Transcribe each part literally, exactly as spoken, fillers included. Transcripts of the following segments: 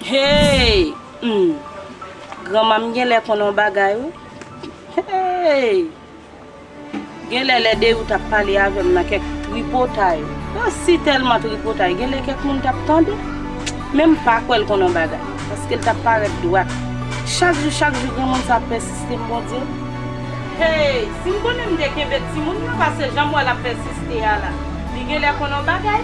Hey! Hmm. Granma m genlè konn yon bagay, wi. Hey! Genlè lè Deyou t ap pale avè m nan kèk tripotay, yon si tèlman tripotay, genlè kèk moun t ap tande. Men m pa kwè l konn yon bagay, paske l t ap parèt dwat. Chak jou, chak jou, granmoun sa ap pèsiste m, Bondye. Hey, si m konnen m te kenbe timoun nan, paske jan m wè l ap pèsiste a la, li genlè konn yon bagay.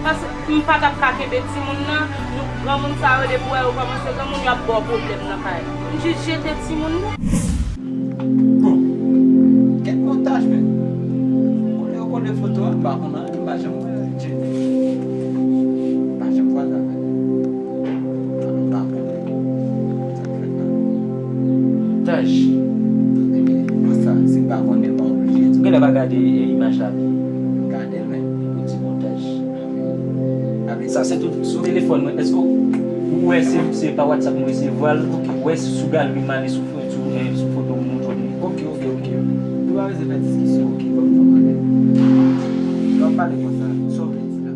Paske m pa t ap ka kenbe timoun nan, nou, granmoun sa yo, depi w wè yo kòmanse granmoun, y ap ba w pwoblèm nan kay la. M jis jete timoun nan. Bon, kèk montaj menm. Kote yo kole foto a, m pa konn anyen, m pa janm wè Jenny. M pa janm kwaze avè l. Sa m pa konnen. Sa k fèt la? Taj. Ebyen, konsa, si m pa konnen, m pa oblije di. Ou genlè pa gade, e, imaj la byen. M gade l, men. Ou di montaj. Sa se tout sou telefòn mwen. Èske ou wè se, se pa WhatsApp mwen resevwa l? Ou wè sou galri m ale sou fo-, sou, eh, sou foto m montre w li? Ok, ok, ok. Nou pa bezwen fè diskisyon, ok, ban m fè bagay. Nou ap pale konsa, sa w vle di la?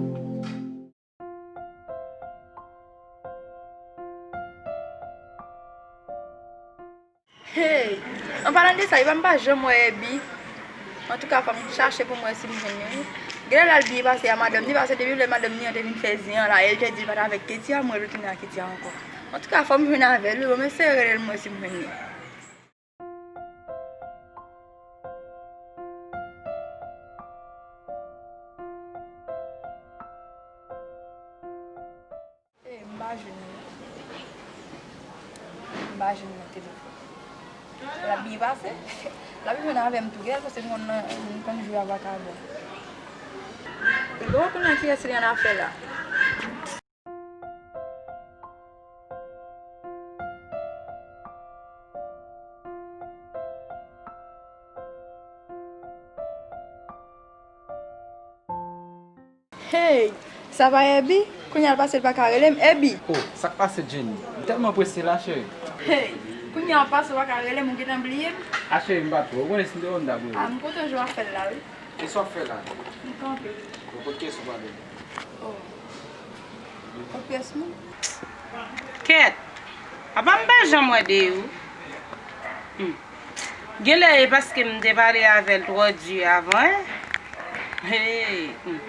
Hey! An palan de sa, epa m pa janm wè Ebi. Antouka, fò m chache pou m wè si m jwenn li, wi. Genlè l al byen pase a madanm ni, paske depi lè madanm ni an te vin fè zen an la, e l te di l pa t avèk Ketia, m wè l tounen ak Ketia ankò. Antouka, fò m jwenn avè l, wi, bon, m eseye rele l, m wè si m jwenn li. E, m pa jwenn li. M pa jwenn li nan telefòn. L ap byen pase. L ap jwenn avè m tou, genlè l panse m konn nan, m konn jwe a vakabon. Bon, kounye a kiyès li annafè la? Hey, sa pa Ebi? Kounye a l pase l pa ka rele m. Ebi! Oh, sa k pase, Jenny? M tèlman prese la, cheri. Hey, kounye a w pase w pa ka rele m, ou gentan bliye m? A, cheri, m pa twò. Ou konnen si m te wè w, m t ap rele w. A, m kontan jan w ap fè l la, wi. Kisa w ap fè la? M kanpe. Bon, kot pyès ou pale? Oh. Kot pyès mwen? Kèt! Apa m pa janm wè Deyou? Hmm. Genlè e paske m te pale avè l twò di avan, en? Hey, hmm.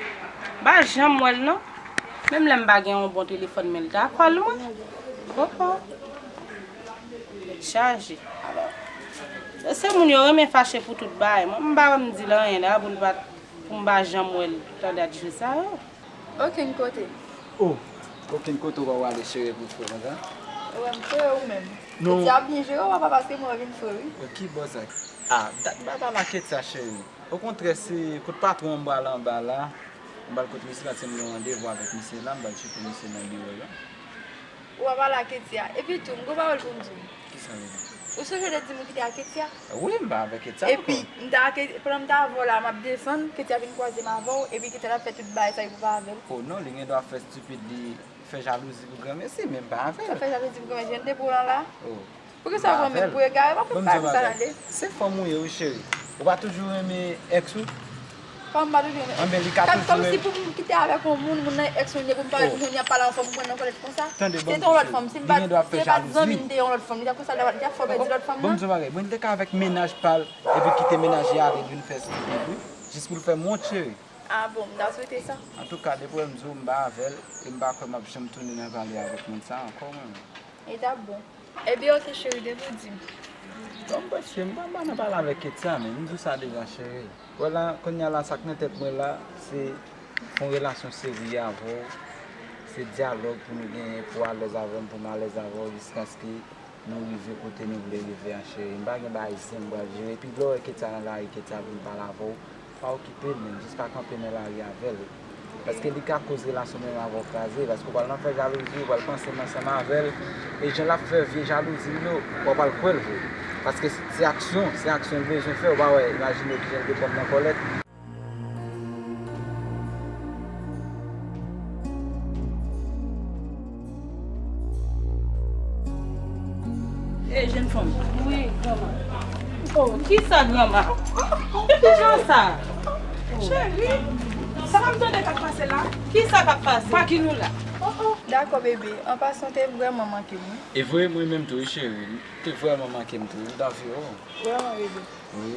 M pa janm wè l, non. Menm lè m pa gen yon bon telefòn, men l ta kòl mwen. Oh, oh. Chaje. Se moun yo renmen fache pou tout bagay. Mwen, m pa wè m di l anyen la pou l pa, pou m pa janm wè l pandan jou sa yo. Okenn kote. Oh, okenn kote ou pa prale, cheri, pou fre konsa? Ou wè m fre ou menm. Non. Ketia ap byen jere w, papa, paske mwen vin fre, wi. Oh, ki bò sa? Ah, dat m pa pale ak Ketia, cheri. Okontrè, se kot patwon an m pral anba la. M pral kot misye, paske m gen yon randevou avèk misye la, m pral tcheke misye nan biwo l la. Ou pa pale ak Ketia. Epi tou, m gon pawòl pou m di w. Kisa l ye? Ou sonje w te di m ou kite ak Ketia? Wi, m pa avèk Ketia ankò. Epi, m ta ke-, pandan m t avè w la, m ap desann, Ketia vin kwaze m avè w, epi Ketia t ap fè tout bagay sa yo pou pa avè l. Oh non, li gen dwa fè estipid, li fè jalouzi pou granmesi, men m pa avè l. Sa fè jalouzi pou granmesi, jan de pou lan la. Oh. Poukisa w pran m pou egare? Pa fout bay pou sa tande. Se fanm ou ye, wi, cheri. Ou pa toujou renmen èks ou? Kòman m pa toujou renmen? Anben, li ka toujou renmen. Kòmsi pou m kite avèk yon moun, moun nan èks mwen ye, pou m pa wè moun nan ap pale yon fanm, pou m pran nan kòlèt konsa. Tande, bon, se te yon lòt fanm. Si m pa, si se pa t zanmi m te yon lòt fanm, li t ap konsa, li t ap fè w pèdi lòt fanm nan? Bon, m di w yon bagay, mwen te ka avèk mennaj pa l, epi kite mennaj li ale, vin fè estipid, wi. Jis pou l fè m wont, cheri. Ah bon, m ta swete sa. Antouka, depi w wè m di w m pa avè l, e m pa kwè m ap janm tounen nan pale avèk moun sa ankò, mwen menm. E t ap bon. Ebyen, oke, cheri, depi w di m. Bon, m prèske, m pa, m pa nan pale avèk Ketia, men m di w sa deja, cheri. Wè la, kounye a la, sa k nan tèt mwen la, se fè yon relasyon serye avè w, se dyalòg pou nou genyen, pou w alèz avè m, pou m alèz avè w, jiskaske nou rive kote nou vle rive a, cheri. M pa gen bagay zen m pral jere. Epi lè w wè Ketia nan lari, Ketia vin pale avè w, pa okipe l, men jis pa kanpe nan lari avè l. Paske li ka koz relasyon mwen menm avè w kraze, paske w pral nan fè jalouzi, w pral panse m ansanm avè l, e jan l ap fè vye jalouzi l yo, w pral kwè l vre. Paske se aksyon, se aksyon l bezwen fè, w pa wè, imajine w kijan l te pran m nan kòlèt. E, jèn fanm. Wi, granma. Oh, kisa granma? Ki jan sa? Cheri, sa m tande k ap pase la? Kisa k ap pase? Pa ki nou la? Dakò, bebe. An pasan, w te vrèman manke m, wi. E vre, mwen menm tou, wi, cheri. Ou te vrèman manke m tou, wi. M t anvi w. Vrèman, bebe. Wi.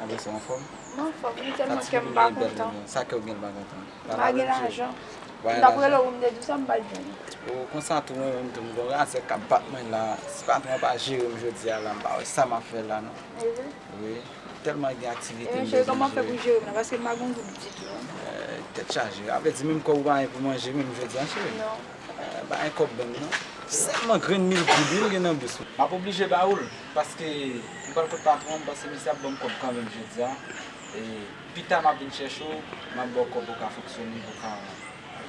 Apre sa, w anfòm? M anfòm, wi, tèlman kè m pa kontan. Sa kè w gen pa kontan? M pa gen lajan. M t ap rele w, m te di w sa, m pa t jwenn ou. O, konsa tou, mwen menm tou, m gen yon razè k ap bat mwen la. Si patwon an pa jere m jodi a la, m pa wè sa m ap fè la, non. E vre? Wi. Tèlman gen aktivite m bezwen jere. E, cheri, kòman w fè pou jere m nan? Paske m pa gen gwoup ditou, non. Eh, tèt chaje. A vle di, menm kòb ou pa gen pou manje menm jodi a, cheri? Non. Eh, pa gen kòb menm, non. Sèlman grenn mil goud, wi, m gen nan bous mwen. M ap oblije ba ou l, paske m pral kot patwon an, m panse misye ap ban m kòb kanmenm jodi a. E pita, m ap vin chèche w, m ap ba w kòb pou w ka fonksyone, pou w ka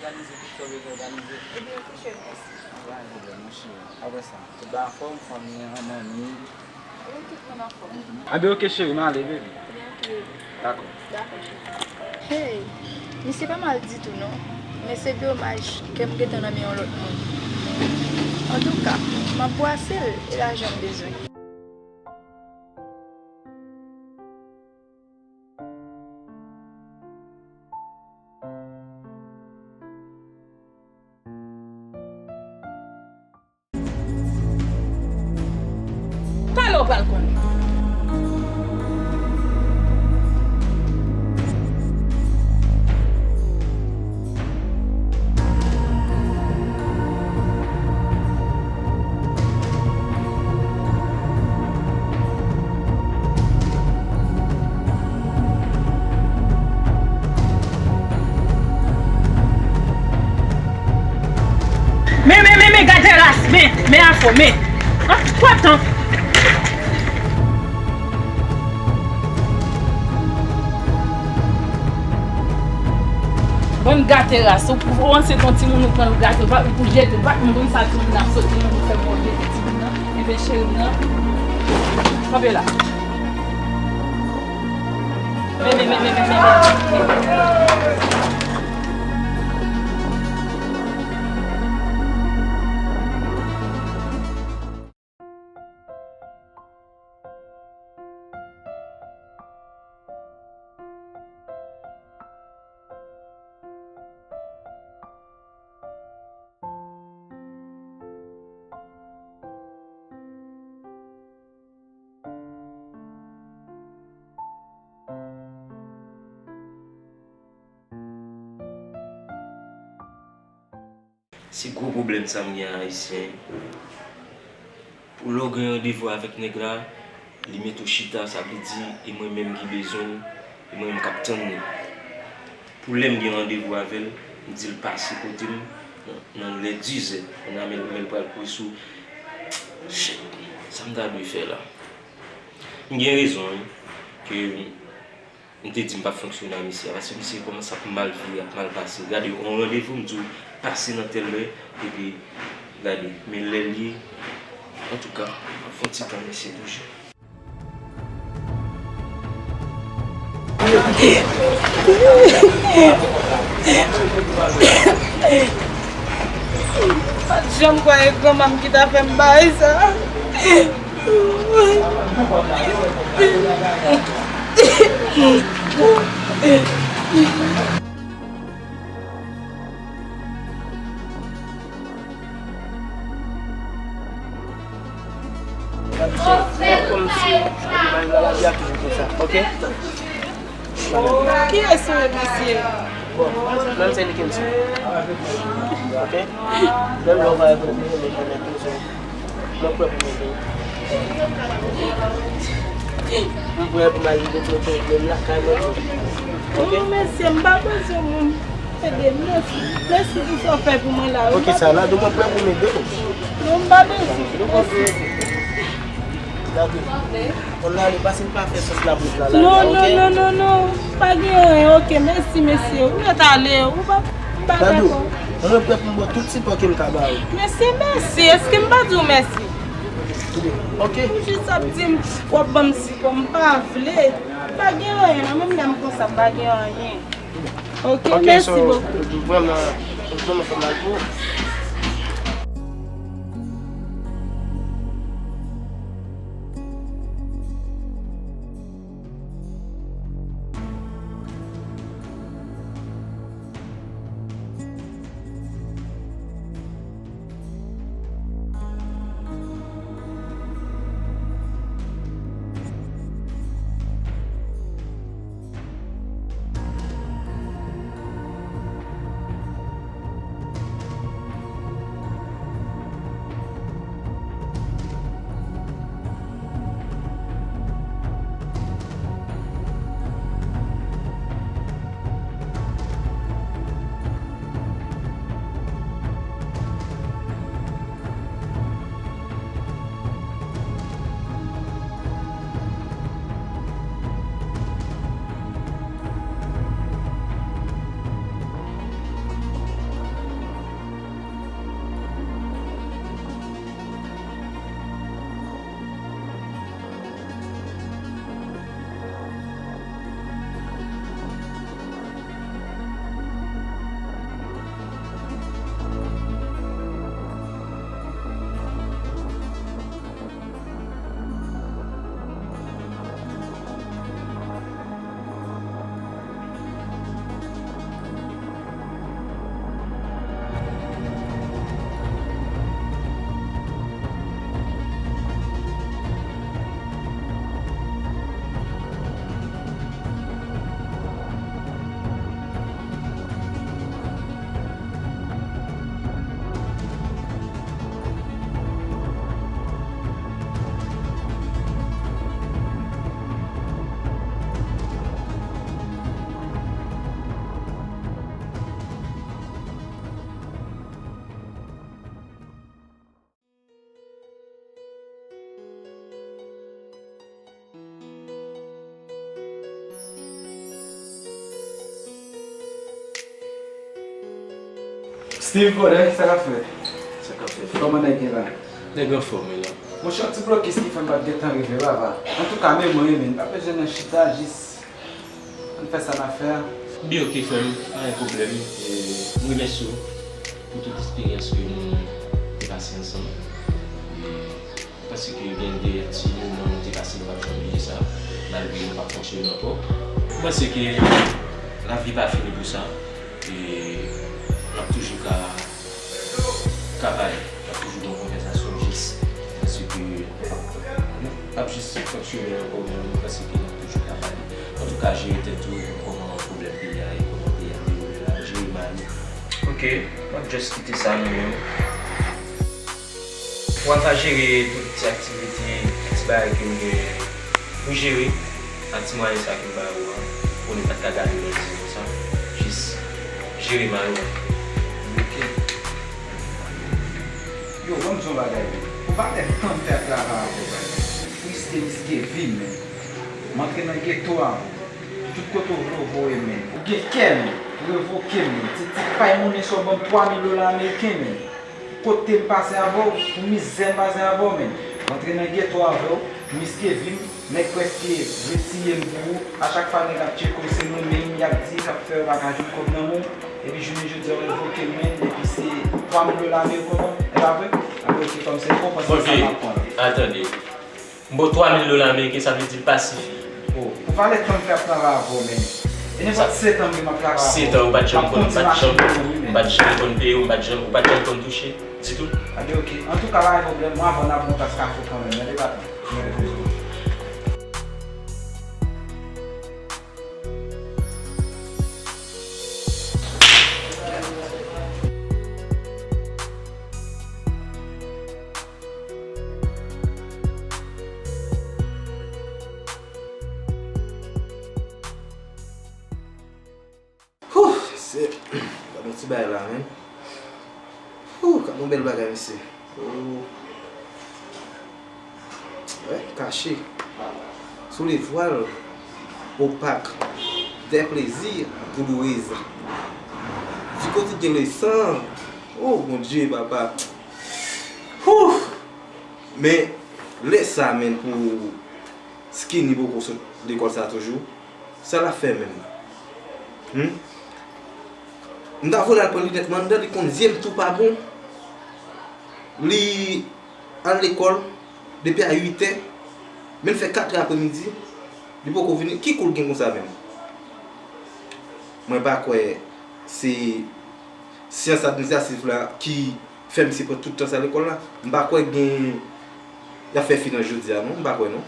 òganize tout sa w bezwen òganize. Ebyen, ok, cheri, mèsi. Pa gen pwoblèm, mon cheri. Apre sa, tout bagay anfòm, fanmi an, manmi? Wi, tout moun anfòm. Anben, ok, cheri, m ale, baby. Ebyen, ok, baby. Dakò. Dakò, cheri. Hey, misye pa mal ditou, non. Men se domaj ke m gentan nan men yon lòt moun. Antouka, m ap bwase l e lajan m bezwen. Talè w pral konnen. Men, men, men, men, gade ras, men, men afò, men. An, pran tan. Bann gate ras, ou, ou ansent yon timoun, ou pran l gate, ou pa, ou jete, ou pa konn sa timoun nan ap soti, ou fè manje pou timoun nan, enben cheri m nan, kanpe la. Men, men, men, men, men, men, men. Se gwo pwoblèm sa m gen a Ayisyen. Pou lè w gen randevou avèk nèg la, li mete w chita, sa vle di, e mwen menm ki bezwen l, e mwen menm k ap tann li. Pou lè m gen randevou avè l, m di l pase kote m nan, nan lè dizè, kounye a men l, men l pral kouri sou, shit, sa m ta dwe fè la? M gen rezon, wi, ke m te di m p ap fonksyone a misye a, paske misye kòmanse ap mal vire, ap mal pase. Gade, yon randevou, m di w pase nan tèl lè, epi, gade, men lè l ye. Antouka, m ap fè yon ti tan mesye toujou. Pa t janm kwè e granma m ki ta fè m bagay sa. Kiyès ou ye, mesye? Bon, non, se Nickenson. Ok? Menm lè w pa reponn mwen, mwen konnen tou, so, mwen prè pou m ede w. M prè pou m al regle pwoblèm lakay mwen tou. Ok? Non, mesye, m pa bezwen moun ede m. Mèsi. Mèsi pou sa w fè pou mwen la, wi. Ok, sa la, donk mwen prè pou m ede w. Non, m pa bezwen. Mèsi. Gade. Ann ale, pase n pa fè sòs la pou pla la, non, non, ok? Non, non, non, non. Pa gen anyen, ok, mèsi, mesye. Ou mèt ale, ou pa, m pa dakò. Dadou, mwen prè pou m ba w tout sipò ke m ka ba ou. Mesye, mèsi. Èske m pa di w mèsi? Ok. Ou jis ap di m, w ap ban m sipò, m pa vle. Pa gen anyen, non, menm lè m konsa, m pa gen anyen. Ok, ok, mèsi bokou. Vrèman, vrèman fè mal pou ou. Steve Godet, sa k ap fèt? Sa k ap fèt? Kòman nèg ye la? Nèg anfòm wi la. Monchè, yon ti blokis ki fè m pa t gentan rive, papa. Antouka, men mwen, men, pa bezwen nan chita, jis ann fè sa n ap fè a. Byen, oke, frè m, pa gen pwoblèm. E, m remèsye w pou tout eksperyans ke nou te pase ansanm. E, Paske gen de ti moman nou te pase, nou p ap janm bliye sa, malgre nou p ap fonksyone ankò. Mwen panse ke lavi pa fini pou sa, e n ap toujou ka, ka pale, n ap toujou gen yon konvèsasyon jis, paske nou p ap jis fonksyone ankò, men mwen panse ke n ap toujou ka pale. Antouka, jere tèt ou, kòman pwoblèm peyi a ye, kòman peyi a dewoule la, jere mal ou. Ok, m ap just kite sa nan men w. Pou al ta jere tout ti aktivite, ti bagay ke m gen pou jere, ak ti mwayen sa ke m ba ou an, pou nou pa t ka gade nan di konsa, jis jere mal ou an. Ok. Yo, ban m di yon bagay, men. Ou pa lè tan m fè travay avè w, men. Ou riske, riske vi m, men. M antre nan geto avè w. Tout kote w vle w voye m, men. Ou gen kè, men. Ou revoke m, men. Ti, ti pay monnen sa w ban m twa mil dola ameriken, men. Kote m pase avè w, pou mizè m pase avè w, men. M antre nan geto avè w, m riske vi m, nèg prèske vle tiye m pou ou. A chak fwa nèg ap tcheke w, se mwen menm y ap di k ap fè yo pa ka jwenn kòb nan men w. Epi jounen jodi a, w revoke m, men, epi se twa mil dola ameriken w ban m, e pa vre? Anben, oke, kòm se konpansasyon sa m ap pran. Atande. M ba w twa mil dola ameriken, sa vle di l pa sifi. Oh, ou pa lè tan m fè ap travay avè w, men. E nenpòt sèt an m gen m ap travay avè w. Sèt an, ou pa t janm konn, ou pa t janm, m pa t janm konn peye w, m pa t janm, ou pa t janm konn touche ditou? Anben, oke. Antouka, pa gen pwoblèm. Mwen avè w n ap pran yon tas kafe kanmenm, tande, patnè. Mwen repoze w. Hoo, se, gad yon ti bagay la, men. Hoo, gad yon bèl bagay, mesye. Oh. Wè, kache. Sous les voiles opaques des plaisirs douloureux. Du quotidien le sang. Oh, Bondye, papa. Hoo! Men, lè sa, men, pou Skinny poko sot lekòl sa toujou. Sa l ap fè menm? Hmm? M ta voye l al pran linèt mwen anndan, li konn zye m tou pa bon. Li al lekòl depi a uit è, men l fè kat è apremidi, li poko vini. Ki kou l gen konsa menm? Mwen pa kwè se syans administratif la ki fè misye pran tout tan sa lekòl la. M pa kwè gen, y ap fè finans jodi a non, m pa kwè non.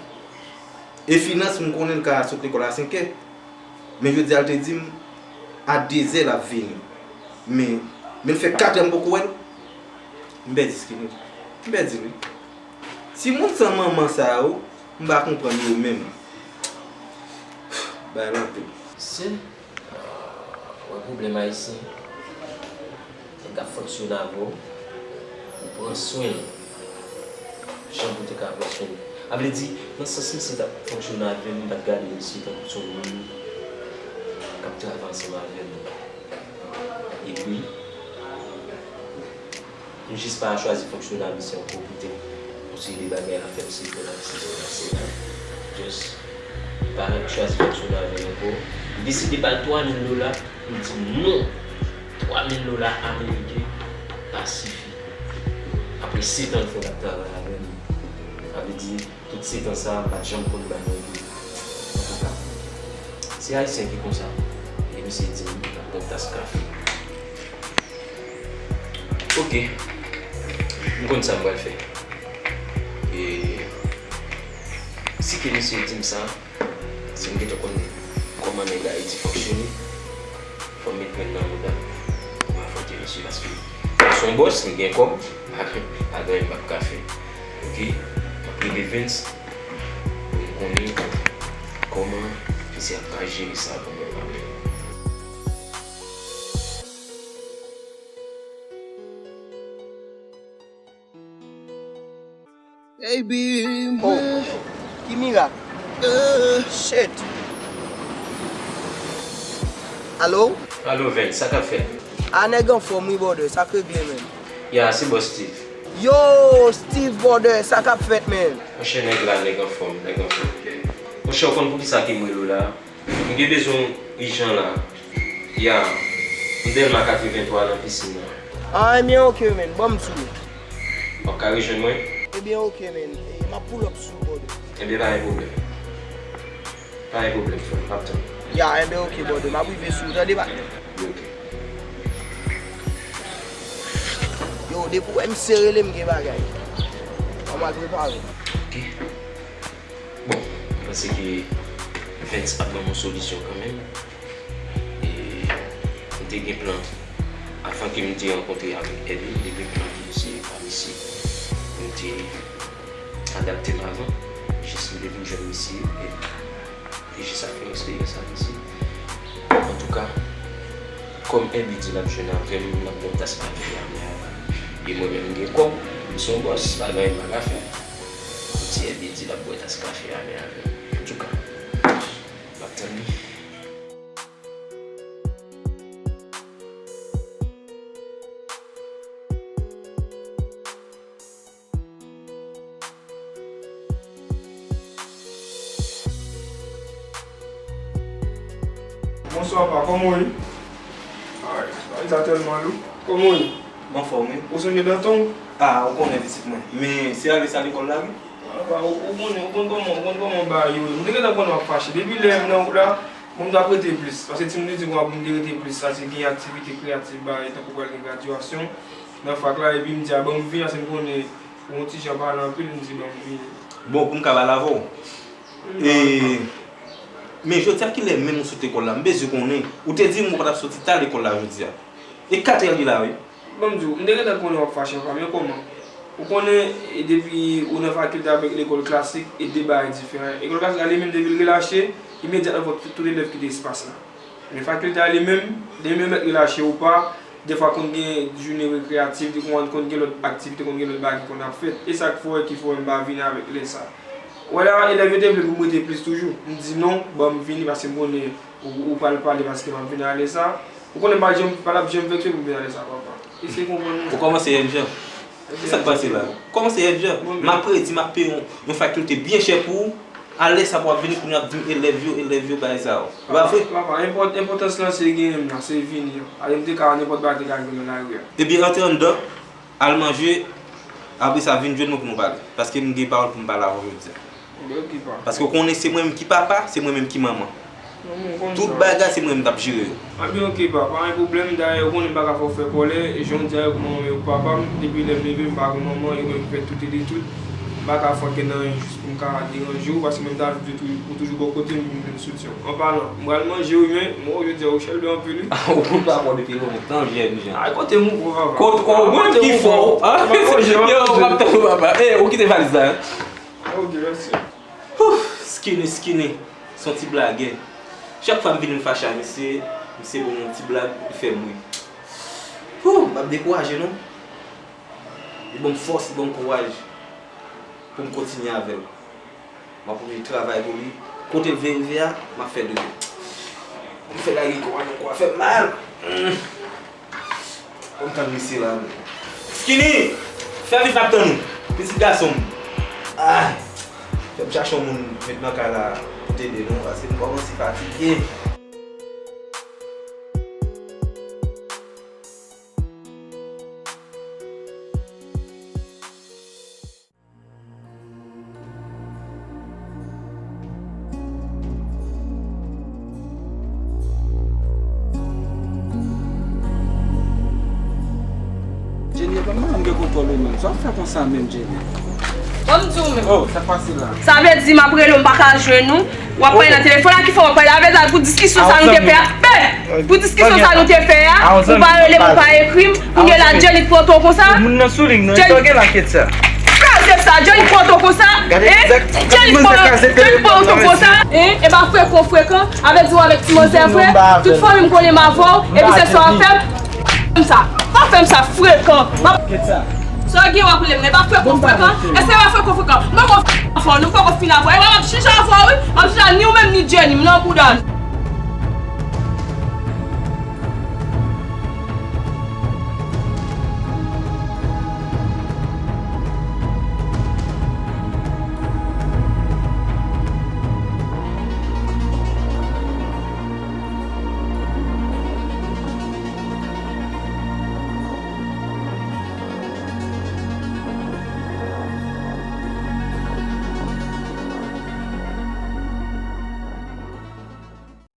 E finans, m konnen l ka sot lekòl a senk è, men jodi a l te di m a de zè l ap vini. Men, men l fè kat è m poko wè l. M pèdi Skinny. M pèdi l wi. Timoun san manman sa yo, m pa konprann yo menm. Bagay la anpil. Se Wè pwoblèm ayisyen. Nèg k ap fonksyone avè w, ou pran swen l jan pou te ka pran swen l. A vle di, nan sans misye t ap fonksyone avè m, m pa t gade misye tankou se yon moun k ap travay ansanm avè m. Epi, M jis pa chwazi fonksyone avè misye ankò poutèt yon seri de bagay l ap fè m sezi nan sezon pase la. Just pa chwazi fonksyone avè l ankò. M deside ba l twa mil dola, m di non, twa mil dola ameriken pa sifi. Apre sèt an l fè l ap travay avè m. Sa vle di, tout sèt an sa a, m pa t janm konn ba l yon goud. Antouka, se Ayisyen ki konsa. E misye di m l ap pran tas kafe. Oke. M konn sa m pral fè. E si ke misye di m sa, si m gentan konn kòman nèg Ayiti fonksyone, fò m met men nan mouda m pou m afwonte misye, paske se yon bòs, li gen kòb, pa, pa gen anyen m p ap ka fè. Oke? M ap rele Vince pou m konnen kòman misye ap ka jere sa pou mwen. Baby, oh, mwen. Ki mirak? Shit. Alo? Alo, Vince, sa k ap fèt? A nèg anfòm wi brother, sa k regle menm? Ya, se bòs Steve. Yo, Steve brother, sa k ap fèt menm? Monchè nèg la, nèg anfòm, nèg anfòm. Monchè, ou konn poukisa ke m rele w la? M gen bezwen w ijan la. Ya, m Dèlma katrevenntwa nan pisin nan. Ah, ebyen oke menm, ban m di w. W ap ka rejwenn mwen? Ebyen oke menm, e, m ap pull up sou ou brother. Ebyen pa gen pwoblèm. Pa gen pwoblèm frè m, m ap tann. Ya, enben oke brother, m ap rive sou ou tande bagay. Ok. Yo, depi w wè misye rele m gen bagay. Ann al prepare. Ok. Bon, m panse ke Vens ap ban m yon solisyon kanmenm. E m te gen plan, avan ke m te rankontre avèk Edwin, m te gen plan pou m eseye pa misye, pou m te adapte m avan, jis m te vin jwenn misye, e, e jis ap fè eksperyans ak misye. Antouka, kòm Herby di l ap jwenn avè m, l ap bwè tas kafe a, men, e mwen menm m gen kòb, m se yon bòs, pa gen anyen m pa ka fè. Kòm si Herby di l ap bwè tas kafe a, men avè m. Antouka, m ap tann li. Bonswa pa, kòman w ye? Alright, bagay sa tèlman lou. Kòman w ye? M anfòm wi. Ou sonje Danton? Ah, ou konnen pitit mwen. Men se ale sa lekòl la wi. Ah, pa, ou, ou konnen, ou konn kòman, ou konn kòman bagay yo ye. M te gentan konnen w ap fache. Depi lè m nan wout la, bon, m t ap rete plis. Paske timoun yo di m pou m te rete plis. Sa se gen aktivite kreyatif, bagay tankou pral gen gradyasyon nan fak la. Epi m di a ban m vini, paske m konnen ou yon ti jan pale anpil, m di ban m vini. Bon, pou m ka pale avè w. E, men jodi a kilè menm ou sot lekòl la? M bezwen konnen. Ou te di m ou pa t ap soti ta lekòl la jodi a. E katrè li la wi. Ban m di w, m te gentan konnen w ap fache anba, men kòman? Ou konnen, e, depi ou nan fakilte avèk lekòl klasik, e de bagay diferan. Lekòl klasik la, li menm, depi l relache, imedyatman fòk tout, tout elèv kite espas la. Men fakilte a, li menm, depi yo mèt relache ou pa, dèfwa konn gen jounen rekreyatif, konn, konn gen lòt aktivite, konn gen lòt bagay ki konn ap fèt. E sa k fè w wè ki fè w wè m pa vini avèk lè sa. Wè la, elèv yo te vle pou m rete plis toujou. M di non, ban m vini, paske m konnen ou, ou pral pale, paske m ap vini a lè sa. Ou konnen m pa janm, pa t ap janm vekse pou m vin a lè sa, papa. Eseye konprann mwen. Ou kòmanse yèm jan. Se sa k pase la. Ou kòmanse yèm jan. M ap redi, m ap peye yon, yon fakilte byen chè pou ou. A lè sa pou w ap vini kounye a ap di m elèv yo, elèv yo, bagay sa yo. E pa vre? Papa, papa, enpòt-, enpòtans lan se genyen m nan, se vini an. Ale m te ka, nenpòt bagay te ka rive nan lari a. Ebyen, rantre anndan, al manje, apre sa vin jwenn mwen pou nou pale. Paske m gen pawòl pou m pale avè w jodi a. Ebyen, oke, pa. Paske w konnen se mwen menm ki papa, se mwen menm ki manman. Non, non, m konn sa. Tout bagay se mwen menm k ap jere yo. Ebyen, oke, pa, pa gen pwoblèm. Dayè, ou konnen m pa ka fè w fè kòlè, e jan w di a, yo manman m, yo papa m, depi lè m leve, m pa gen manman, yo menm ki fè tout e de tout. M pa ka fè ankenn anyen jis pou m ka deranje w, paske menm ta di tou, ou toujou bò kote m, m vin soutyen w. An palan, m pral manje wi, men, mwen, jodi a, ou chèlbè anpil wi. Ou konn pa bon depi lontan, jèn jan. Ay, kote m ou pran, papa? Kot, o, mwen ki fè w, an? Yo, m ap tann ou, papa. E, ou kite valiz la, an? Ok, mèsi. Ouf, Skinny, Skinny, se yon ti blagè. Chak fwa m vini m fache a misye, misye ban m yon ti blag, li fè m ri. Hoo, m p ap dekouraje non. Li ban m fòs, li ban m kouraj pou m kontinye avè l. M ap oblije travay pou li. Kote l vle rive a, m ap fè l rive. M fè lage kò a, kò a fè m mal. Hmm. Ban m tann misye la menm. Skinny! Fè vit, m ap tann ou. Pitit gason m. Ay! Fè m chache yon moun met nan kay la pou t ede nou, paske m kòmanse fatige. Jenny, e pa m gen kontwòl ou menm. Sa w fè konsa menm, Jenny? Ban m di w menm. Oh, sa k pase la? Sa vle di m ap rele w, m pa ka jwenn ou. W ap pale nan telefòn la, ki fè w ap pale avè l pou diskisyon sa nou te fè a. Pou diskisyon sa nou te fè a, ou pa rele m, ou pa ekri m, kounye la Jenny pran to konsa. Moun nan sou liy non, e sa w gen la, Ketsa? Kraze sa, Jenny pran to konsa. Hein? Jenny pran, Jenny pran to konsa. Hein? E pa frekan, frekan, avè di w avèk ti manzè vre, tout fanmi m konnen m avè w, epi se sa w ap fè m. Sa, pa fè m sa frekan. Ketsa. Sa w gen w ap rele m, e pa frekan, frekan. Èske e pa frekan, frekan? Mwen kon fè nou, poko fin avè w. E mwen m ap chita avè w, wi. M ap chita ni ou menm, ni Jenny, m nan bouda nou.